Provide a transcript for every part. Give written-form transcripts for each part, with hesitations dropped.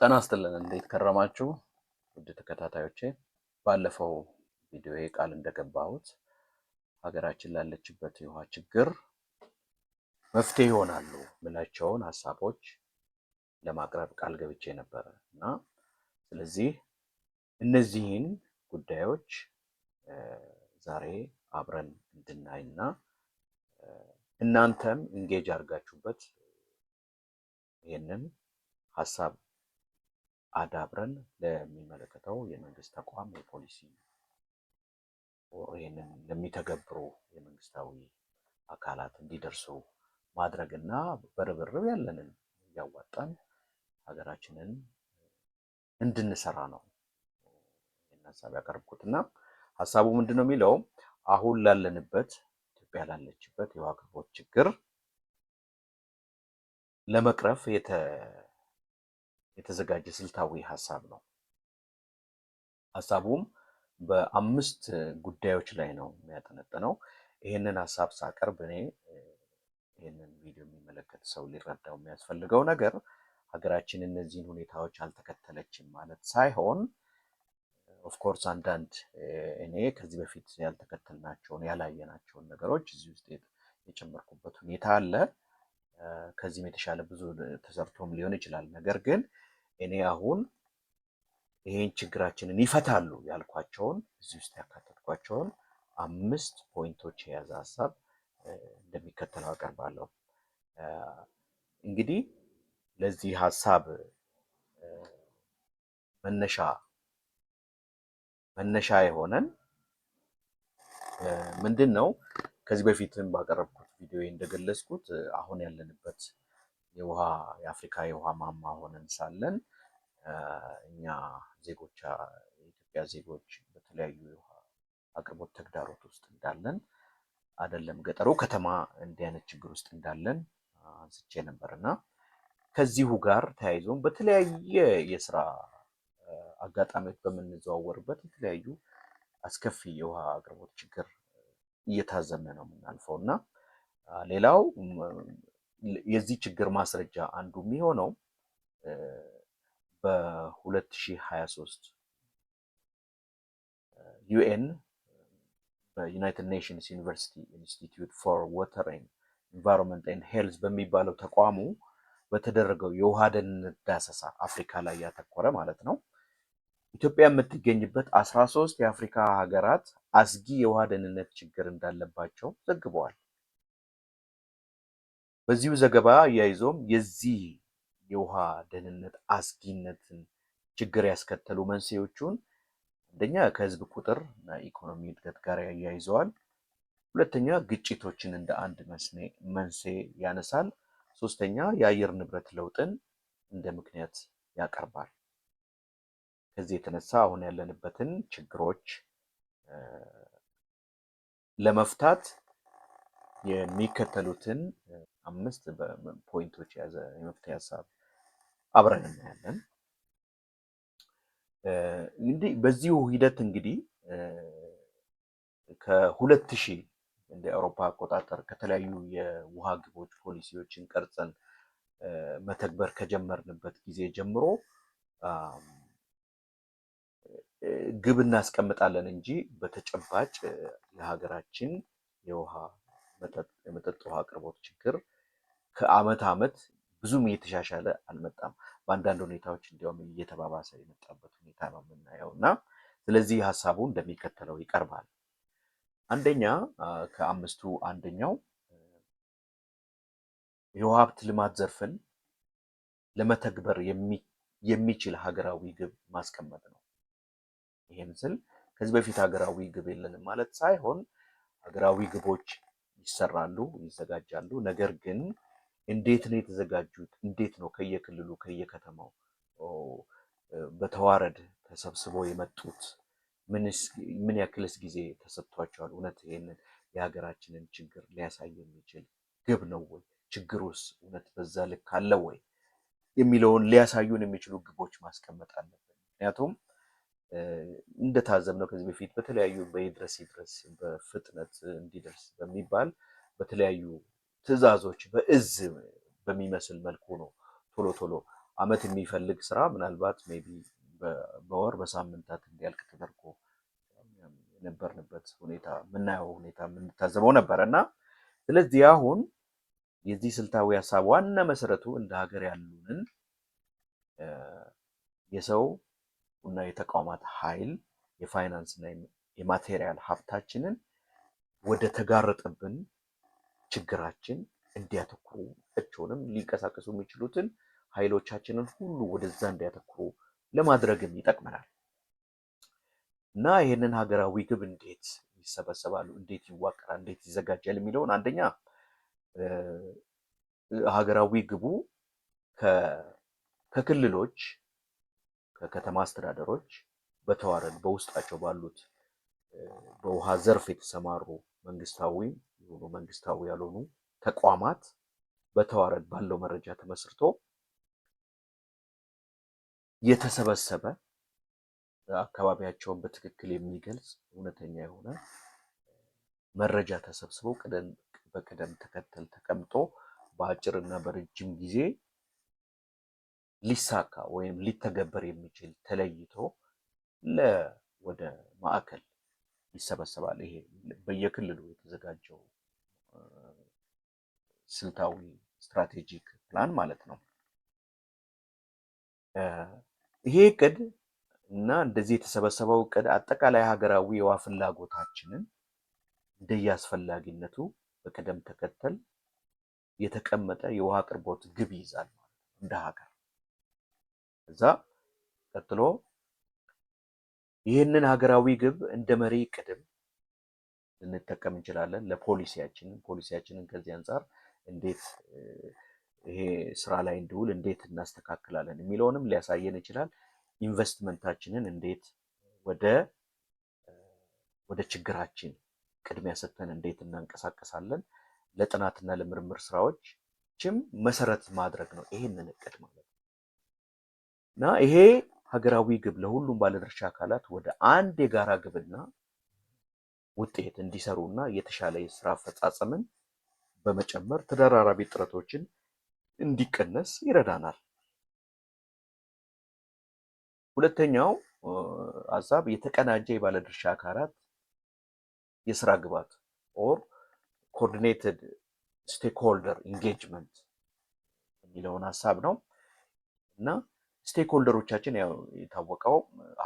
ጤና ይስጥልን፣ እንዴት ከረማችሁ ውድ ተከታታዮቼ? ባለፈው ቪዲዮ ቃል እንደገባሁት ሀገራችን ላለችበት የውሃ ችግር መፍትሄ ይሆናሉ ምላቸውን ሀሳቦች ለማቅረብ ቃል ገብቼ ነበረ እና ስለዚህ እነዚህን ጉዳዮች ዛሬ አብረን እንድናይና እናንተም engage አድርጋችሁበት ይህንን ሀሳብ አዳብረን ለሚመለከተው የመንግስት ተቋም፣ የፖሊሲ፣ ይህንን ለሚተገብሩ የመንግስታዊ አካላት እንዲደርሱ ማድረግና በርብርብ ያለንን እያዋጣን ሀገራችንን እንድንሰራ ነው ይህን ሀሳብ ያቀርብኩት። እና ሀሳቡ ምንድን ነው የሚለው፣ አሁን ላለንበት፣ ኢትዮጵያ ላለችበት የውሃ አቅርቦት ችግር ለመቅረፍ የተዘጋጀ ስልታዊ ሀሳብ ነው። ሀሳቡም በአምስት ጉዳዮች ላይ ነው የሚያጠነጥነው። ይህንን ሀሳብ ሳቀርብ እኔ ይህንን ቪዲዮ የሚመለከት ሰው ሊረዳው የሚያስፈልገው ነገር ሀገራችን እነዚህን ሁኔታዎች አልተከተለችም ማለት ሳይሆን፣ of course አንዳንድ እኔ ከዚህ በፊት ያልተከተልናቸውን፣ ያላየናቸውን ነገሮች እዚህ ውስጥ የጨመርኩበት ሁኔታ አለ። ከዚህም የተሻለ ብዙ ተሰርቶም ሊሆን ይችላል። ነገር ግን እኔ አሁን ይሄን ችግራችንን ይፈታሉ ያልኳቸውን፣ እዚህ ውስጥ ያካተትኳቸውን አምስት point ኦች የያዘ ሀሳብ እንደሚከተለው አቀርባለሁ። እንግዲህ ለዚህ ሀሳብ መነሻ የሆነን ምንድን ነው? ከዚህ በፊትም ባቀረብኩት ቪዲዮ እንደገለጽኩት አሁን ያለንበት የውሃ የአፍሪካ የውሃ ማማ ሆነን ሳለን እኛ ዜጎች፣ የኢትዮጵያ ዜጎች በተለያዩ የውሃ አቅርቦት ተግዳሮት ውስጥ እንዳለን፣ አይደለም ገጠሩ ከተማ እንዲህ አይነት ችግር ውስጥ እንዳለን አንስቼ ነበር። እና ከዚሁ ጋር ተያይዞም በተለያየ የስራ አጋጣሚዎች በምንዘዋወርበት የተለያዩ አስከፊ የውሃ አቅርቦት ችግር እየታዘብን ነው የምናልፈው። እና ሌላው የዚህ ችግር ማስረጃ አንዱ የሚሆነው በ2023 UN በ United Nations University Institute for Water, Environment and Health በሚባለው ተቋሙ በተደረገው የውሃ ደህንነት ዳሰሳ፣ አፍሪካ ላይ ያተኮረ ማለት ነው፣ ኢትዮጵያ የምትገኝበት 13 የአፍሪካ ሀገራት አስጊ የውሃ ደህንነት ችግር እንዳለባቸው ዘግበዋል። በዚሁ ዘገባ አያይዞም የዚህ የውሃ ደህንነት አስጊነትን ችግር ያስከተሉ መንስኤዎቹን አንደኛ ከህዝብ ቁጥር እና ኢኮኖሚ እድገት ጋር ያያይዘዋል። ሁለተኛ ግጭቶችን እንደ አንድ መንስኤ ያነሳል። ሶስተኛ የአየር ንብረት ለውጥን እንደ ምክንያት ያቀርባል። ከዚህ የተነሳ አሁን ያለንበትን ችግሮች ለመፍታት የሚከተሉትን አምስት point ኦች የያዘ የመፍትሄ ሀሳብ አብረን እናያለን። እንግዲህ በዚሁ ሂደት እንግዲህ ከ2000 እንደ አውሮፓ አቆጣጠር ከተለያዩ የውሃ ግቦች ፖሊሲዎችን ቀርጸን መተግበር ከጀመርንበት ጊዜ ጀምሮ ግብ እናስቀምጣለን እንጂ በተጨባጭ የሀገራችን የውሃ የመጠጥ ውሃ አቅርቦት ችግር ከአመት አመት ብዙም እየተሻሻለ አልመጣም። በአንዳንድ ሁኔታዎች እንዲያውም እየተባባሰ የመጣበት ሁኔታ ነው የምናየው። እና ስለዚህ ሀሳቡ እንደሚከተለው ይቀርባል። አንደኛ፣ ከአምስቱ አንደኛው የውሃ ሀብት ልማት ዘርፍን ለመተግበር የሚችል ሀገራዊ ግብ ማስቀመጥ ነው። ይህም ስል ከዚህ በፊት ሀገራዊ ግብ የለንም ማለት ሳይሆን ሀገራዊ ግቦች ይሰራሉ፣ ይዘጋጃሉ። ነገር ግን እንዴት ነው የተዘጋጁት? እንዴት ነው ከየክልሉ ከየከተማው በተዋረድ ተሰብስበው የመጡት? ምን ያክልስ ጊዜ ተሰጥቷቸዋል? እውነት ይሄንን የሀገራችንን ችግር ሊያሳይ የሚችል ግብ ነው ወይ? ችግሩስ እውነት በዛ ልክ አለ ወይ የሚለውን ሊያሳዩን የሚችሉ ግቦች ማስቀመጥ አለብን። ምክንያቱም እንደታዘብነው ከዚህ በፊት በተለያዩ በይድረስ ይድረስ፣ በፍጥነት እንዲደርስ በሚባል በተለያዩ ትዕዛዞች በእዝ በሚመስል መልኩ ነው ቶሎ ቶሎ አመት የሚፈልግ ስራ ምናልባት maybe በወር በሳምንታት እንዲያልቅ ተደርጎ የነበርንበት ሁኔታ፣ የምናየው ሁኔታ፣ የምንታዘበው ነበረ። እና ስለዚህ አሁን የዚህ ስልታዊ ሀሳብ ዋና መሰረቱ እንደ ሀገር ያሉንን የሰው እና የተቋማት ኃይል፣ የፋይናንስ እና የ material ሀብታችንን ወደ ተጋረጠብን ችግራችን እንዲያተኩሩ፣ እቸውንም ሊንቀሳቀሱ የሚችሉትን ኃይሎቻችንን ሁሉ ወደዛ እንዲያተኩሩ ለማድረግም ይጠቅመናል። እና ይህንን ሀገራዊ ግብ እንዴት ይሰበሰባሉ፣ እንዴት ይዋቀራል፣ እንዴት ይዘጋጃል የሚለውን፣ አንደኛ ሀገራዊ ግቡ ከክልሎች፣ ከከተማ አስተዳደሮች በተዋረድ በውስጣቸው ባሉት በውሃ ዘርፍ የተሰማሩ መንግስታዊ የሆኑ መንግስታዊ ያልሆኑ ተቋማት በተዋረድ ባለው መረጃ ተመስርቶ የተሰበሰበ፣ አካባቢያቸውን በትክክል የሚገልጽ እውነተኛ የሆነ መረጃ ተሰብስቦ በቅደም ተከተል ተቀምጦ በአጭር እና በረጅም ጊዜ ሊሳካ ወይም ሊተገበር የሚችል ተለይቶ ወደ ማዕከል ይሰበሰባል። ይሄ በየክልሉ የተዘጋጀው ስልታዊ strategic plan ማለት ነው። ይሄ እቅድ እና እንደዚህ የተሰበሰበው እቅድ አጠቃላይ ሀገራዊ የውሃ ፍላጎታችንን እንደየአስፈላጊነቱ በቅደም ተከተል የተቀመጠ የውሃ አቅርቦት ግብ ይይዛል ማለት ነው እንደ ሀገር። ከዛ ቀጥሎ ይህንን ሀገራዊ ግብ እንደ መሪ እቅድም ልንጠቀም እንችላለን ለፖሊሲያችንን። ፖሊሲያችንን ከዚህ አንጻር እንዴት ይሄ ስራ ላይ እንዲውል እንዴት እናስተካክላለን የሚለውንም ሊያሳየን ይችላል። ኢንቨስትመንታችንን እንዴት ወደ ችግራችን ቅድሚያ ሰጥተን እንዴት እናንቀሳቀሳለን፣ ለጥናትና ለምርምር ስራዎችም መሰረት ማድረግ ነው ይሄንን እቅድ ማለት ነው። እና ይሄ ሀገራዊ ግብ ለሁሉም ባለድርሻ አካላት ወደ አንድ የጋራ ግብና ውጤት እንዲሰሩና የተሻለ የስራ አፈጻጸምን በመጨመር ተደራራቢ ጥረቶችን እንዲቀነስ ይረዳናል። ሁለተኛው ሀሳብ የተቀናጀ የባለድርሻ አካላት የስራ ግባት or coordinated stakeholder engagement የሚለውን ሀሳብ ነው። እና stakeholder ኦቻችን ያው የታወቀው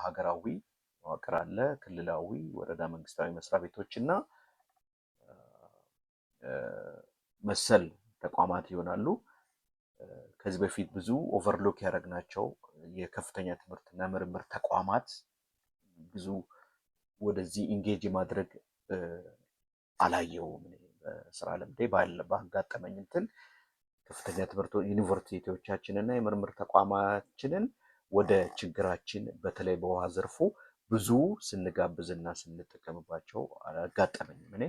ሀገራዊ መዋቅር አለ፣ ክልላዊ፣ ወረዳ መንግስታዊ መስሪያ ቤቶች እና መሰል ተቋማት ይሆናሉ። ከዚህ በፊት ብዙ overlook ያደረግናቸው የከፍተኛ ትምህርትና ምርምር ተቋማት ብዙ ወደዚህ engage የማድረግ አላየውም። በስራ ልምዴ ባጋጠመኝ እንትን ከፍተኛ ትምህርት ዩኒቨርሲቲዎቻችንና የምርምር ተቋማችንን ወደ ችግራችን በተለይ በውሃ ዘርፉ ብዙ ስንጋብዝና ስንጠቀምባቸው አላጋጠመኝም። እኔ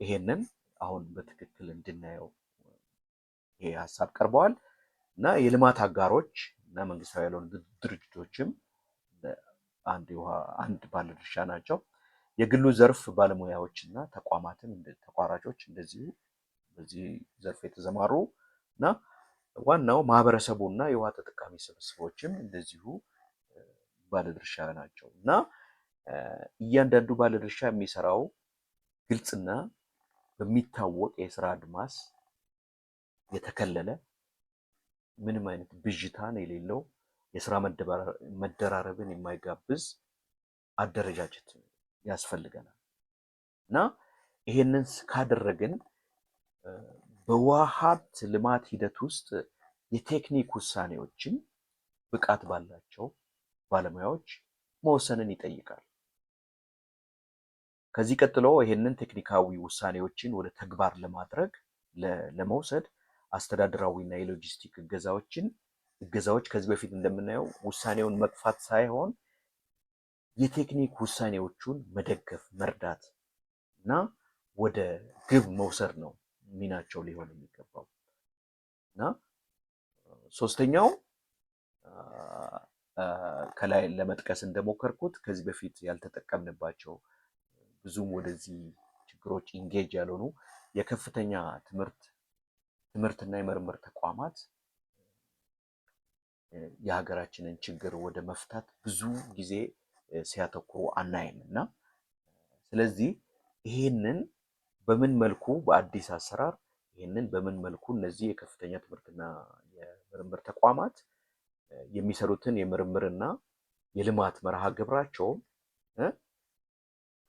ይሄንን አሁን በትክክል እንድናየው ይሄ ሀሳብ ቀርበዋል። እና የልማት አጋሮች እና መንግስታዊ ያልሆኑ ድርጅቶችም አንድ የውሃ አንድ ባለድርሻ ናቸው። የግሉ ዘርፍ ባለሙያዎች እና ተቋማትን ተቋራጮች እንደዚሁ በዚህ ዘርፍ የተሰማሩ እና ዋናው ማህበረሰቡ እና የውሃ ተጠቃሚ ስብስቦችም እንደዚሁ ባለድርሻ ናቸው። እና እያንዳንዱ ባለድርሻ የሚሰራው ግልጽና በሚታወቅ የስራ አድማስ የተከለለ፣ ምንም አይነት ብዥታን የሌለው፣ የስራ መደራረብን የማይጋብዝ አደረጃጀት ያስፈልገናል። እና ይሄንን ካደረግን በውሃ ሀብት ልማት ሂደት ውስጥ የቴክኒክ ውሳኔዎችን ብቃት ባላቸው ባለሙያዎች መወሰንን ይጠይቃል። ከዚህ ቀጥሎ ይሄንን ቴክኒካዊ ውሳኔዎችን ወደ ተግባር ለማድረግ ለመውሰድ አስተዳደራዊ እና የሎጂስቲክ እገዛዎች ከዚህ በፊት እንደምናየው ውሳኔውን መግፋት ሳይሆን የቴክኒክ ውሳኔዎቹን መደገፍ፣ መርዳት እና ወደ ግብ መውሰድ ነው ሚናቸው ሊሆን የሚገባው። እና ሶስተኛው ከላይ ለመጥቀስ እንደሞከርኩት ከዚህ በፊት ያልተጠቀምንባቸው፣ ብዙም ወደዚህ ችግሮች engage ያልሆኑ የከፍተኛ ትምህርትና የምርምር ተቋማት የሀገራችንን ችግር ወደ መፍታት ብዙ ጊዜ ሲያተኩሩ አናይም። እና ስለዚህ ይህንን በምን መልኩ በአዲስ አሰራር፣ ይህንን በምን መልኩ እነዚህ የከፍተኛ ትምህርትና የምርምር ተቋማት የሚሰሩትን የምርምርና የልማት መርሃ ግብራቸውም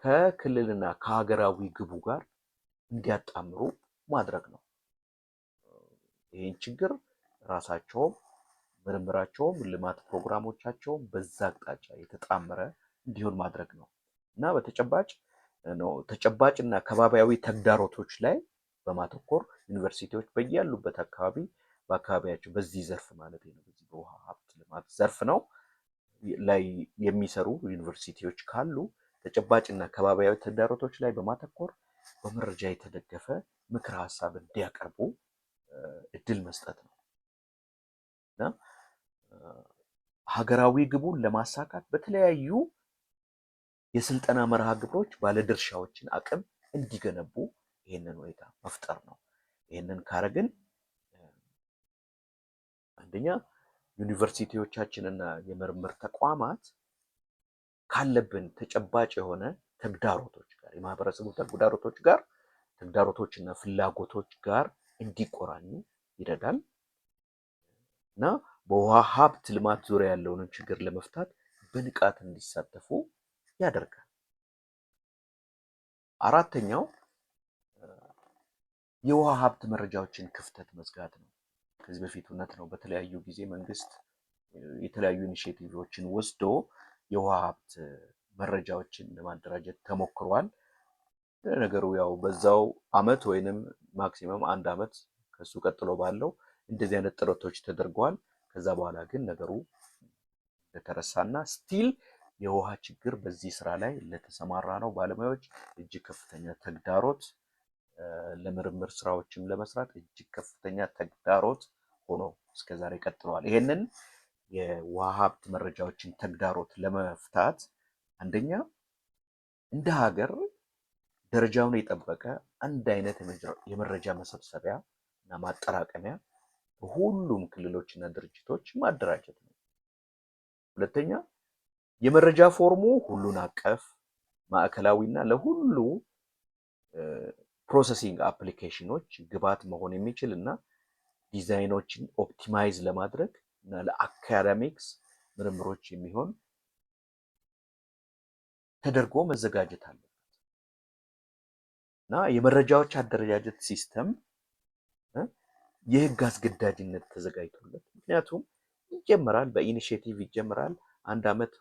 ከክልልና ከሀገራዊ ግቡ ጋር እንዲያጣምሩ ማድረግ ነው። ይህን ችግር ራሳቸውም ምርምራቸውም ልማት ፕሮግራሞቻቸውም በዛ አቅጣጫ የተጣመረ እንዲሆን ማድረግ ነው። እና በተጨባጭ ነው ተጨባጭና ከባቢያዊ ተግዳሮቶች ላይ በማተኮር ዩኒቨርሲቲዎች በያሉበት አካባቢ በአካባቢያቸው በዚህ ዘርፍ ማለት ነው፣ በዚህ በውሃ ሀብት ልማት ዘርፍ ነው ላይ የሚሰሩ ዩኒቨርሲቲዎች ካሉ ተጨባጭና ከባቢያዊ ተግዳሮቶች ላይ በማተኮር በመረጃ የተደገፈ ምክረ ሀሳብ እንዲያቀርቡ እድል መስጠት ነው። እና ሀገራዊ ግቡን ለማሳካት በተለያዩ የስልጠና መርሃ ግብሮች ባለድርሻዎችን አቅም እንዲገነቡ ይህንን ሁኔታ መፍጠር ነው። ይህንን ካረግን አንደኛ ዩኒቨርሲቲዎቻችንና የምርምር ተቋማት ካለብን ተጨባጭ የሆነ ተግዳሮቶች ጋር፣ የማህበረሰቡ ተግዳሮቶች ጋር፣ ተግዳሮቶችና ፍላጎቶች ጋር እንዲቆራኙ ይረዳል እና በውሃ ሀብት ልማት ዙሪያ ያለውን ችግር ለመፍታት በንቃት እንዲሳተፉ ያደርጋል። አራተኛው የውሃ ሀብት መረጃዎችን ክፍተት መዝጋት ነው። ከዚህ በፊት እውነት ነው በተለያዩ ጊዜ መንግስት የተለያዩ initiative ኦችን ወስዶ የውሃ ሀብት መረጃዎችን ለማደራጀት ተሞክሯል። ነገሩ ያው በዛው አመት ወይንም maximum አንድ አመት ከሱ ቀጥሎ ባለው እንደዚህ አይነት ጥረቶች ተደርገዋል። ከዛ በኋላ ግን ነገሩ እንደተረሳና still የውሃ ችግር በዚህ ስራ ላይ ለተሰማራ ነው ባለሙያዎች እጅግ ከፍተኛ ተግዳሮት፣ ለምርምር ስራዎችም ለመስራት እጅግ ከፍተኛ ተግዳሮት ሆኖ እስከዛሬ ቀጥለዋል። ይሄንን የውሃ ሀብት መረጃዎችን ተግዳሮት ለመፍታት አንደኛ እንደ ሀገር ደረጃውን የጠበቀ አንድ አይነት የመረጃ መሰብሰቢያ እና ማጠራቀሚያ በሁሉም ክልሎችና ድርጅቶች ማደራጀት ነው። ሁለተኛ የመረጃ form ኡ ሁሉን አቀፍ፣ ማዕከላዊና ለሁሉ processing application ኦች ግብዓት መሆን የሚችል እና ዲዛይኖችን optimize ለማድረግ እና ለ academics ምርምሮች የሚሆን ተደርጎ መዘጋጀት አለበት። እና የመረጃዎች አደረጃጀት system የህግ አስገዳጅነት ተዘጋጅቶለት፣ ምክንያቱም ይጀምራል፣ በ initiative ይጀምራል፣ አንድ አመት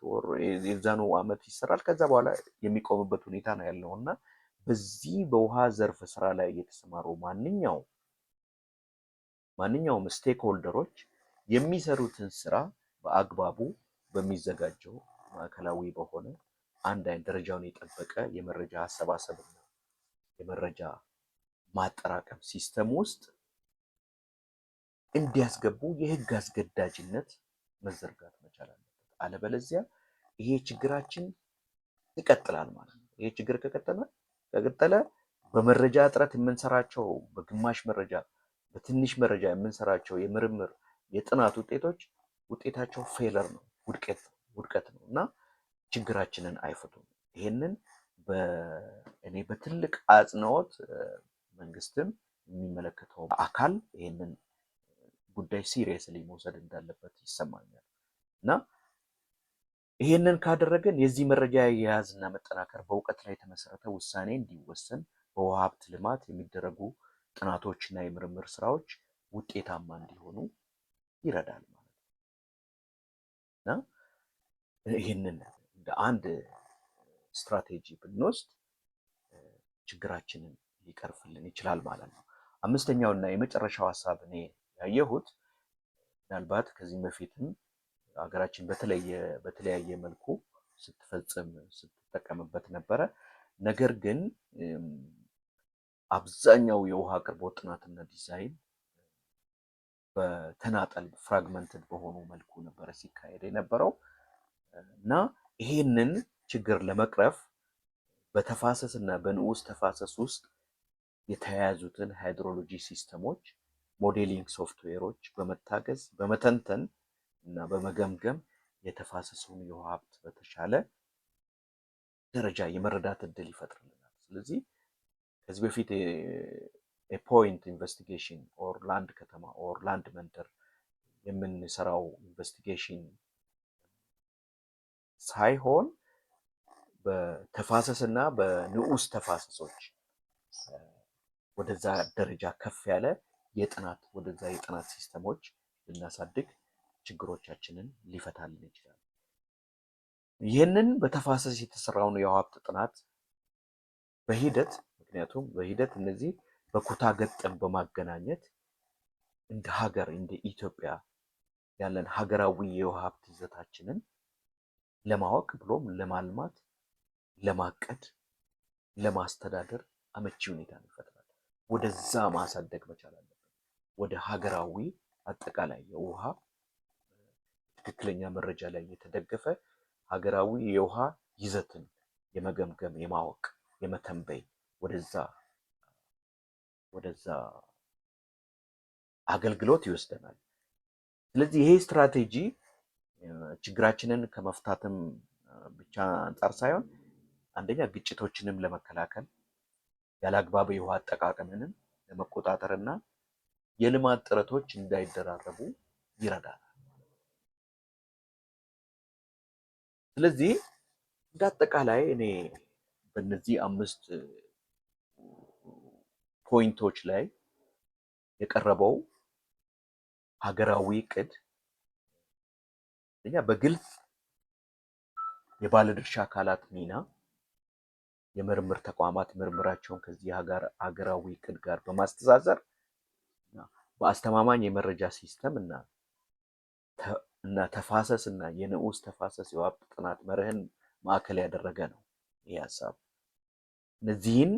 የዛኑ አመት ይሰራል፣ ከዛ በኋላ የሚቆምበት ሁኔታ ነው ያለው። እና በዚህ በውሃ ዘርፍ ስራ ላይ የተሰማሩ ማንኛውም stakeholder ኦች የሚሰሩትን ስራ በአግባቡ በሚዘጋጀው ማዕከላዊ በሆነ አንድ አይነት ደረጃውን የጠበቀ የመረጃ አሰባሰብና የመረጃ ማጠራቀም system ውስጥ እንዲያስገቡ የህግ አስገዳጅነት መዘርጋት መቻል አለበት። አለበለዚያ ይሄ ችግራችን ይቀጥላል ማለት ነው። ይሄ ችግር ከቀጠለ በመረጃ እጥረት የምንሰራቸው፣ በግማሽ መረጃ፣ በትንሽ መረጃ የምንሰራቸው የምርምር የጥናት ውጤቶች ውጤታቸው failure ነው፣ ውድቀት ነው እና ችግራችንን አይፈቱም። ይሄንን እኔ በትልቅ አጽንኦት መንግስትም የሚመለከተው አካል ይሄንን ጉዳይ seriously መውሰድ እንዳለበት ይሰማኛል። እና ይሄንን ካደረገን የዚህ መረጃ አያያዝና መጠናከር በእውቀት ላይ የተመሰረተ ውሳኔ እንዲወሰን፣ በውሃ ሀብት ልማት የሚደረጉ ጥናቶችና የምርምር ስራዎች ውጤታማ እንዲሆኑ ይረዳል ማለት ነው። እና ይህንን እንደ አንድ ስትራቴጂ ብንወስድ ችግራችንን ሊቀርፍልን ይችላል ማለት ነው። አምስተኛው እና የመጨረሻው ሀሳብ እኔ ያየሁት ምናልባት ከዚህም በፊትም ሀገራችን በተለያየ መልኩ ስትፈጽም ስትጠቀምበት ነበረ። ነገር ግን አብዛኛው የውሃ አቅርቦት ጥናትና ዲዛይን በተናጠል fragmented በሆኑ መልኩ ነበረ ሲካሄድ የነበረው። እና ይሄንን ችግር ለመቅረፍ በተፋሰስ እና በንዑስ ተፋሰስ ውስጥ የተያያዙትን hydrology system ኦች modeling ሶፍትዌሮች በመታገዝ በመተንተን እና በመገምገም የተፋሰሱን የውሃ ሀብት በተሻለ ደረጃ የመረዳት እድል ይፈጥርልናል። ስለዚህ ከዚህ በፊት point investigation or ለአንድ ከተማ or ለአንድ መንደር የምንሰራው investigation ሳይሆን በተፋሰስ እና በንዑስ ተፋሰሶች ወደዛ ደረጃ ከፍ ያለ የጥናት ወደዛ የጥናት system ኦች ልናሳድግ ችግሮቻችንን ሊፈታልን ይችላል። ይህንን በተፋሰስ የተሰራውን የውሃ ሀብት ጥናት በሂደት፣ ምክንያቱም በሂደት እነዚህ በኩታ ገጠም በማገናኘት እንደ ሀገር፣ እንደ ኢትዮጵያ ያለን ሀገራዊ የውሃ ሀብት ይዘታችንን ለማወቅ ብሎም ለማልማት፣ ለማቀድ፣ ለማስተዳደር አመቺ ሁኔታን ይፈጥራል። ወደዛ ማሳደግ መቻል አለብን። ወደ ሀገራዊ አጠቃላይ የውሃ ትክክለኛ መረጃ ላይ የተደገፈ ሀገራዊ የውሃ ይዘትን የመገምገም፣ የማወቅ፣ የመተንበይ ወደዛ አገልግሎት ይወስደናል። ስለዚህ ይሄ ስትራቴጂ ችግራችንን ከመፍታትም ብቻ አንጻር ሳይሆን አንደኛ ግጭቶችንም ለመከላከል፣ ያለአግባብ የውሃ አጠቃቀምንም ለመቆጣጠር እና የልማት ጥረቶች እንዳይደራረቡ ይረዳል። ስለዚህ እንደ አጠቃላይ እኔ በእነዚህ አምስት point ኦች ላይ የቀረበው ሀገራዊ እቅድ አንደኛ በግልጽ የባለድርሻ አካላት ሚና፣ የምርምር ተቋማት ምርምራቸውን ከዚህ ሀገራዊ እቅድ ጋር በማስተሳሰር በአስተማማኝ የመረጃ system እና ተፋሰስ እና የንዑስ ተፋሰስ የውሃ ሀብት ጥናት መርህን ማዕከል ያደረገ ነው ይህ ሀሳብ። እነዚህን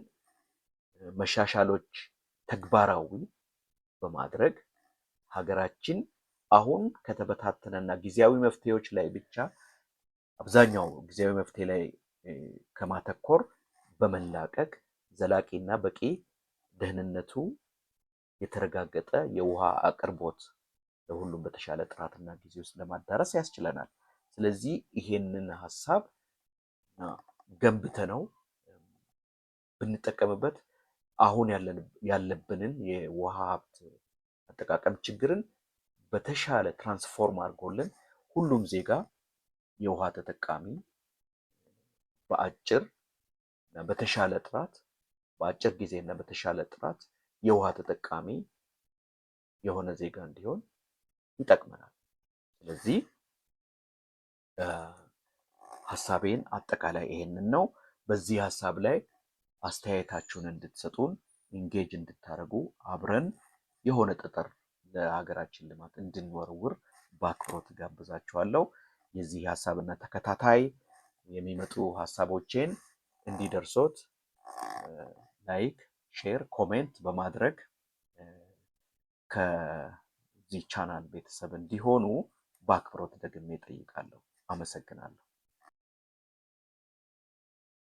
መሻሻሎች ተግባራዊ በማድረግ ሀገራችን አሁን ከተበታተነና ጊዜያዊ መፍትሄዎች ላይ ብቻ፣ አብዛኛው ጊዜያዊ መፍትሄ ላይ ከማተኮር በመላቀቅ ዘላቂና በቂ ደህንነቱ የተረጋገጠ የውሃ አቅርቦት ለሁሉም በተሻለ ጥራትና ጊዜ ውስጥ ለማዳረስ ያስችለናል። ስለዚህ ይሄንን ሀሳብ ገንብተነው ብንጠቀምበት አሁን ያለብንን የውሃ ሀብት አጠቃቀም ችግርን በተሻለ transform አድርጎልን ሁሉም ዜጋ የውሃ ተጠቃሚ በአጭር በተሻለ ጥራት፣ በአጭር ጊዜ እና በተሻለ ጥራት የውሃ ተጠቃሚ የሆነ ዜጋ እንዲሆን ይጠቅመናል። ስለዚህ ሀሳቤን አጠቃላይ ይሄንን ነው። በዚህ ሀሳብ ላይ አስተያየታችሁን እንድትሰጡን፣ engage እንድታደርጉ፣ አብረን የሆነ ጠጠር ለሀገራችን ልማት እንድንወረውር በአክብሮት ጋብዛችኋለሁ። የዚህ ሀሳብና ተከታታይ የሚመጡ ሀሳቦቼን እንዲደርሶት like፣ share፣ comment በማድረግ ከዚህ ቻናል ቤተሰብ እንዲሆኑ በአክብሮት ደግሜ እጠይቃለሁ። አመሰግናለሁ።